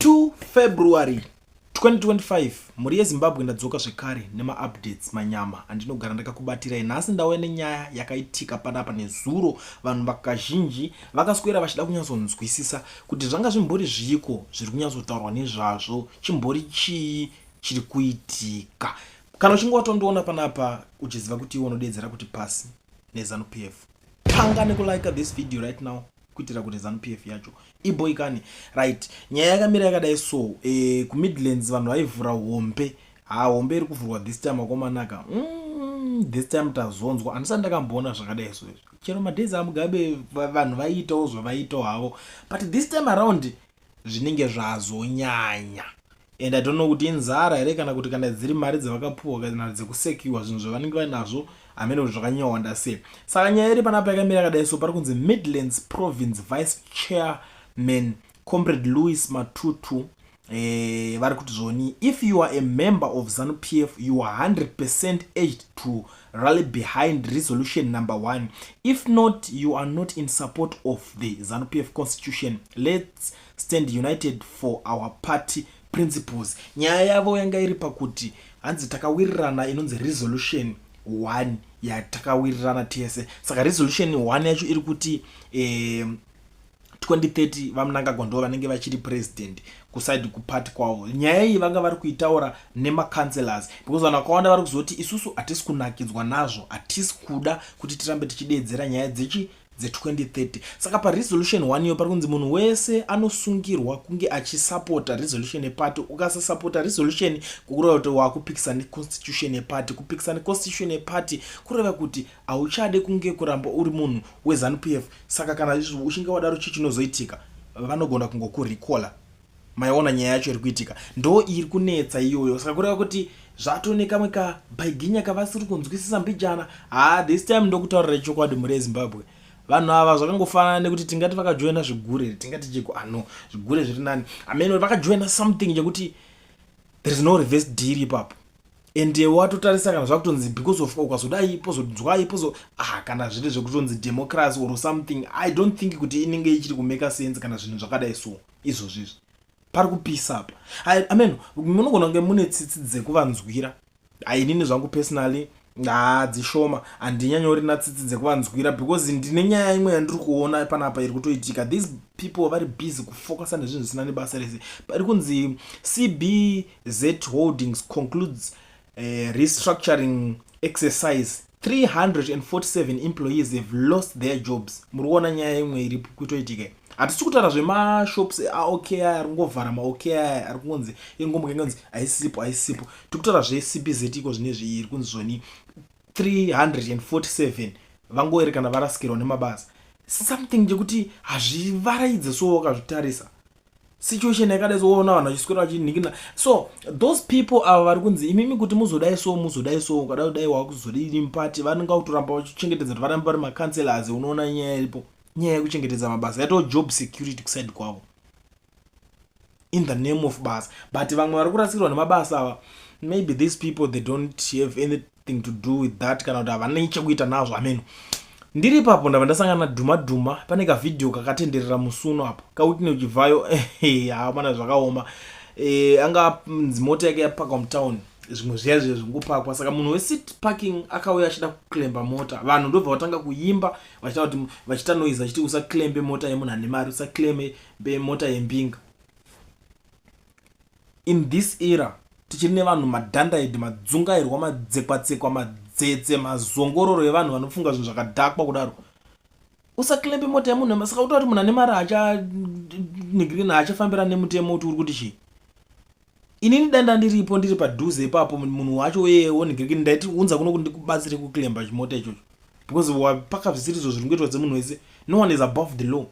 2 February 2025. Mhuri yeZimbabwe, ndadzoka zvekare nemaupdates manyama andinogara ndakakubatirai. Nhasi ndauya nenyaya yakaitika panapa nezuro. Vanhu vakazhinji vakaswera vachida kunyatsonzwisisa kuti zvanga zvimbori zviiko zviri kunyatsotaurwa nezvazvo, chimbori chii chiri kuitika. Kana uchinge watondiona panapa, uchiziva kuti iwe unodeedzera kuti pasi neZANU PF, tanga nekulike this video right now kuitira kuti ZANU PF yacho iboikane. Right, nyaya yakamira yakadai. So kuMidlands vanhu vaivhura hombe. Ha, hombe iri kuvhurwa this time, akomanaka. This time tazonzwa, handisati ndakamboona zvakadai. So izvi, chero madays aMugabe vanhu vaiitawo zvavaiitawo havo, but this time around zvinenge zvazonyanya and I don't know kuti inzara here kana kuti kana dziri mari dzavakapuhwa kana dzekusekiwa zvinhu zvavanenge vainazvo, hamene kuti zvakanyawanda sei. Saka nyaya iri panapa yakamira yakadai. So pari kunzi Midlands Province Vice Chairman, Comrade Louis Matutu, vari kuti zvoni, "If you are a member of ZANU PF, you are 100% urged to rally behind resolution number 1. If not, you are not in support of the ZANU PF constitution. Let's stand united for our party principles." Nyaya yavo yanga iri pakuti hanzi takawirirana inonzi resolution 1 yatakawirirana tese. Saka resolution 1 yacho iri kuti 2030 VaMnangagwa ndo vanenge vachiri president kuside kupati kwavo. Nyaya iyi vanga vari kuitaura nemacouncillors because vanhu vakawanda vari kuzoti isusu hatisi kunakidzwa nazvo, hatisi kuda kuti tirambe tichideedzera nyaya dzechi dze2030. Saka paresolution 1 iyo pari kunzi munhu wese anosungirwa kunge achisapota resolution yepati. Ukasasapota resolution, kureva kuti wakupikisa neconstitution yepati. Kupikisa neconstitution yepati kureva kuti hauchade kunge kuramba uri munhu weZANU PF. Saka kana uchinge wadaro, chii chinozoitika? Vanogona kungokurecalla. Maiona nyaya yacho iri kuitika, ndo iri kunetsa iyoyo. Saka kureva kuti zvatone kamwe kabhaiginya kavasiri kunzwisisa mbijana. Ha, this time ndokutaurira chokwadi, mhuri yeZimbabwe, vanhu ava zvakangofanana nekuti tingati vakajoina zvigure, tingati chiko ano zvigure zviri nani amene vakajoina something chekuti there is no reverse deal ipapo. And watotarisa kana zvakutonzi because of ukazodai pozonzwai pozo, ah, kana zviri zvekutonzi democracy or something, I don't think kuti inenge ichiri kumake sense kana zvinhu zvakadai. So izvozvizvi pari kupisa apa. I mean, munogona kunge mune tsitsi dzekuvanzwira. Ainini zvangu personally hadzishoma, handinyanyorina tsitsi dzekuvanzwira because ndine nyaya imwe yandiri kuona panapa iri kutoitika. These people vari busy kufocusa nezvinhu zvisina nebasa rese. Pari kunzi CBZ Holdings concludes restructuring exercise, 347 employees have lost their jobs. Muri kuona nyaya imwe iri kutoitika. Hatisi kutaura zvemashops aOK aya ari kungovhara, maOK aya ari kungonzi ingomuka ingonzi haisipo, haisipo. Tiri kutaura zveCBZ iko zvinezvi, iri kunzi zvoni 347 vangoerekana varasikirwa nemabasa, something chekuti hazvivaraidze. So wakazvitarisa situation yakadai, soona vanhu vachiswera vachinhingina. So those people ava vari kunzi imimi kuti muzodai, so muzodai, so ukada kudai wakuzodii mupati, vanenge vakutoramba vachichengetedza kuti varambe vari macouncillors. Unoona nyaya iripo, nyaya yekuchengetedza mabasa, yatoo job security kuside kwavo in the name of basa. But vamwe vari kurasikirwa nemabasa ava, maybe these people, they don't have anything to do with that kana kuti havana chekuita nazvo, ameno. Ndiri ipapo ndabva ndasangana nadhuma dhuma. Pane kavhidhiyo kakatenderera musuno apo kaWicknell Chivayo. Hamana, zvakaoma. Anga nzi mota yake yapakwa mutown, zvimwe zviya zviya zvingopakwa. Saka munhu wecity parking akauya achida kuclaima mota, vanhu ndobva vatanga kuimba vachita kuti vachiita noise vachiti, "Usaclaime mota yemunhu ane mari, usaclaime mota yembinga." In this era tichiri nevanhu madhandaidhi, madzungairwa, madzekwa-tsekwa, madzetse, mazongororo evanhu vanofunga zvinhu zvakadhakwa kudaro. Usaclaime mota yemunhu. Saka kuta kuti munhu ane mari haachanigirina, haachafambira nemutemo kuti uri kuti chii. Inini danda ndiripo, ndiri padhuze ipapo, munhu wacho wonigirikini, ndaiti unza kuno kuti ndikubatsire kuclaima chimota ichocho because wapaka zvisiri zviri kungoitwa semunhu wese. No one is above the law.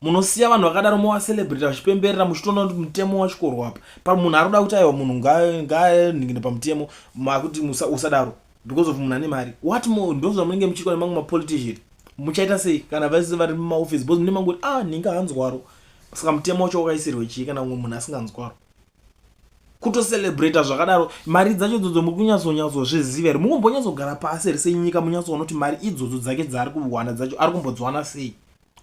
Munosiya vanhu vakadaro movacelebrata vachipemberera, muchitoona kuti mutemo wachikoro apa pamunhu ari kuda kuti aiwa, munhu ngaanhingine pamutemo, makuti usadaro because of munhu ane mari. What more? Ndo zvamunenge muchiitwa nemamwe mapolitician. Muchaita sei kana vese vari mumaofisi? Because mune mangoti, ah, nhinga hanzwaro. Saka mutemo wacho wakaisirwe chii kana mumwe munhu asinganzwaro? Kutocelebrata zvakadaro, mari dzacho idzodzo muri kunyatsonyatsozviziva here? Mukumbonyatsogara pasi here senyika munyatsoona kuti mari idzodzo dzake dzaari kuwana dzacho ari kumbodziwana sei?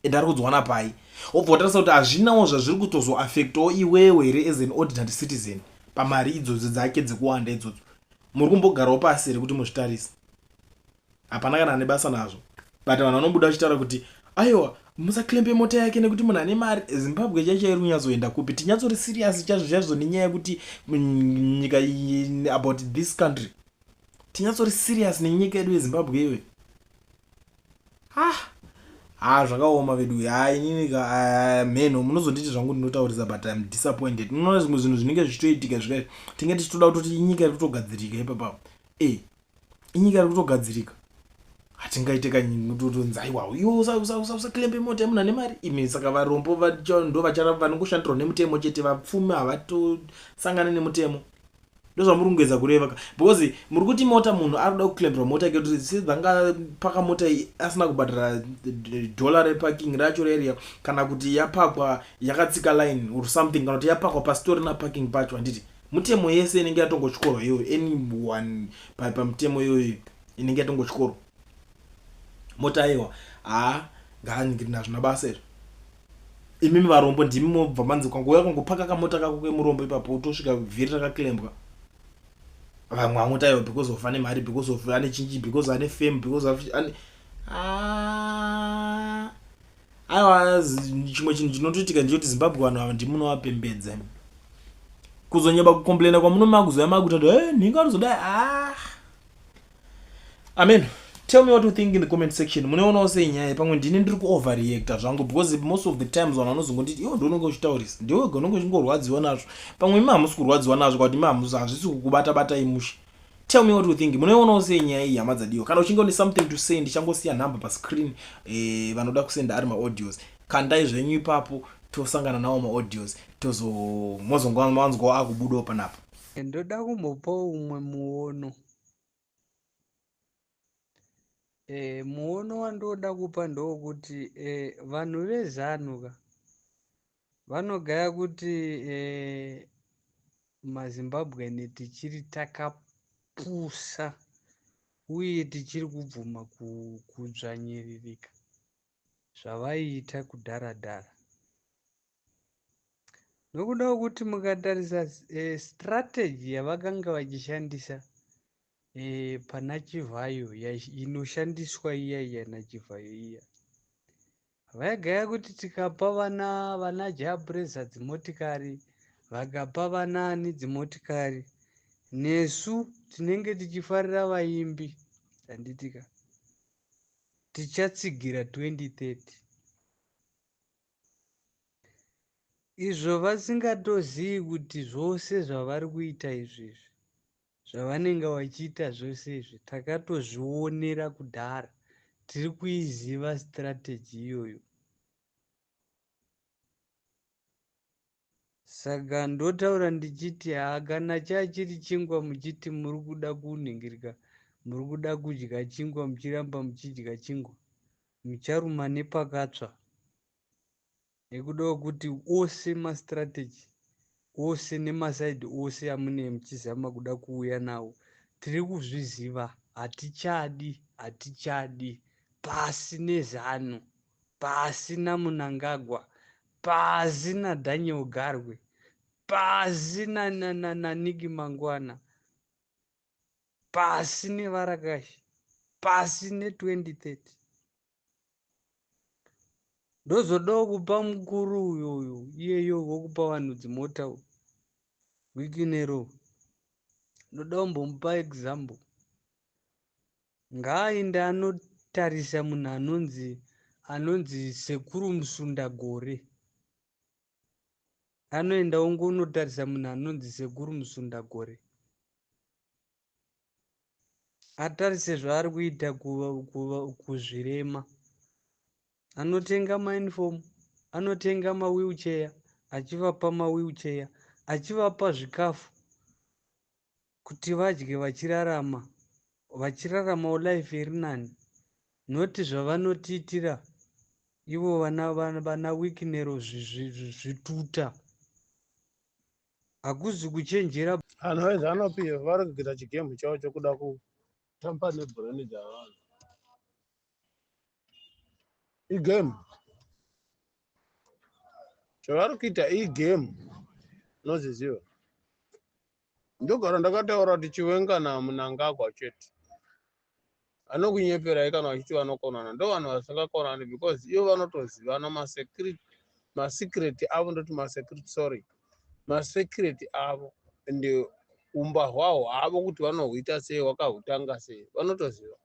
Ende ari kudziwana pai? Wobva watarisa kuti hazvinawo zvazviri kutozoaffectawo iwewe here as an ordinary citizen pamari idzodzo dzake dzekuwanda idzodzo. Muri kumbogarawo pasi here kuti muzvitarise? Hapana kana ane basa nazvo, but vanhu vanobuda vachitaura kuti aiwa, musaclampe mota yake nekuti munhu ane mari. Zimbabwe chaicho iri kunyatsoenda kupi? Tinyatsori serious chaizvo chaizvo nenyaya yekuti nyika, about this country, tinyatsori serious nenyika yedu yeZimbabwe iyoyo. Ah ha, zvakaoma vedu. Ha, inini mheno munozonditi zvangu ndinotaurisa, but I'm disappointed. Unoona zvimwe zvinhu zvinenge zvichitoitika zvika tinge tichitoda kutoti inyika iri kutogadzirika ipapa. E, inyika iri kutogadzirika, hatingaite kanzi aiwa, iwe usaclampe mota yemunhu ane mari imi. Saka varombo ndo vanongoshandirwa nemutemo chete, vapfumi havatosangani nemutemo. Ndozvamuri kungoedza kureva ka? Because muri kuti mota, munhu ari kuda kuclampirwa mota yake kuti sedzanga paka mota iyi asina kubhadhara dollar reparking racho reria, kana kuti yapakwa yakatsika line or something, kana kuti yapakwa pasitorina parking pacho, handiti mutemo yese inenge yatongotyorwa iyoyo? Anyone pamutemo iyoyo inenge yatongotyorwa. Mota aiwa, haa, ngaaningirina, hazvina basa izvo. Imimi varombo ndimi mobva manzi kwangouya kungopaka kamota kako kemurombo ipapo, utosvika vhiri rakaclampwa. Vamwe vamoti aiwa, because of ane mari, because of ane chinji, because ane fame, because of ane, ah. Aiwa, chimwe chinhu chinotoitika ndechekuti Zimbabwe vanhu ava ndimunovapembedza. Kuzonyeba kucomplaina kwamunomakuzoya makuita kuti e nhinga anozodai. Ah, amen. Tell me what you think in the comment section. Munoionawo sei nyaya? Pamwe ndini ndiri kuoverreacta zvangu, because most of the times vanhu vanozongonditi iwo ndononge uchitaurisa, ndiwe wega unonge uchingorwadziwa nazvo. Pamwe imi hamusi kurwadziwa nazvo, kwakuti imi hazvisi kukubata batai mushe. Tell me what you think. Munoionawo sei nyaya iyi, hama dzadiwa? Kana uchinge une something to say, ndichangosiya nhamba pascreen. Vanoda kusenda ari maaudios, kandai zvenyu ipapo, tosangana nawo maaudios, tozo mozongomanzwawo akubudawo panapa. Ndoda kumbopawo umwe muono. Muono wandoda kupa ndowokuti vanhu veZANU ka vanogaya kuti maZimbabwean tichiri takapusa uye tichiri kubvuma kudzvanyiririka zvavaiita kudhara dhara, nokuda kwekuti mukatarisa strategy yavakanga vachishandisa pana Chivhayo, inoshandiswa iya iya naChivhayo iya, vaigaya kuti tikapa vana Japreza dzimotikari, vakapa vanaani dzimotikari, nesu tinenge tichifarira vaimbi, handitika tichatsigira 2030. Izvo vasingatozivi kuti zvose zvavari kuita izvizvi, zvavanenge vachiita zvose izvi, takatozvionera kudhara, tiri kuiziva strategy iyoyo. Saka ndotaura ndichiti haa, kana chachiri chingwa muchiti muri kuda kunhingirika, muri kuda kudya chingwa, muchiramba muchidya chingwa, mucharuma nepakatsva, nekuda kwekuti ose mastrategy ose nemasides ose amunee muchizama kuda kuuya nawo tiri kuzviziva. Hatichadi, hatichadi. Pasi neZANU, pasi naMnangagwa, pasi naDaniel Garwe, pasi naNick Mangwana, pasi nevarakashi, pasi ne2030. Ndozodawo kupa mukuru uyoyo iyeyo wokupa vanhu dzimota, Wicknell, ndoda kumbomupa example. Ngaaende anotarisa munhu anonzi Sekuru Musundagore. Anoenda ongonotarisa munhu anonzi Sekuru Musundagore, atarise zvaari kuita kuzvirema. Anotenga mauniform, anotenga mawheelchair, achivapa mawheelchair, achivapa zvikafu kuti vadye vachirarama, vachiraramawo life iri nani, noti zvavanotiitira ivo vana Wicknell zvituta. Hakuzi kuchenjera. Vanhu veZANU PF vari kuita chigame chavo chokuda kutamba nebrain dzavanhu. Igame. Zvavari kuita igame, unozviziva. Ndogara ndakataura kuti Chiwenga naMnangagwa chete. Anokunyeperai kana vachiti vanokonana, ndo vanhu vasingakonani, because ivo vanotozivana masecret avo. Ndoti masecret, sorry, masecret avo, ende umba hwaho havo kuti vanohuita sei, wakahutanga sei, vanotoziva.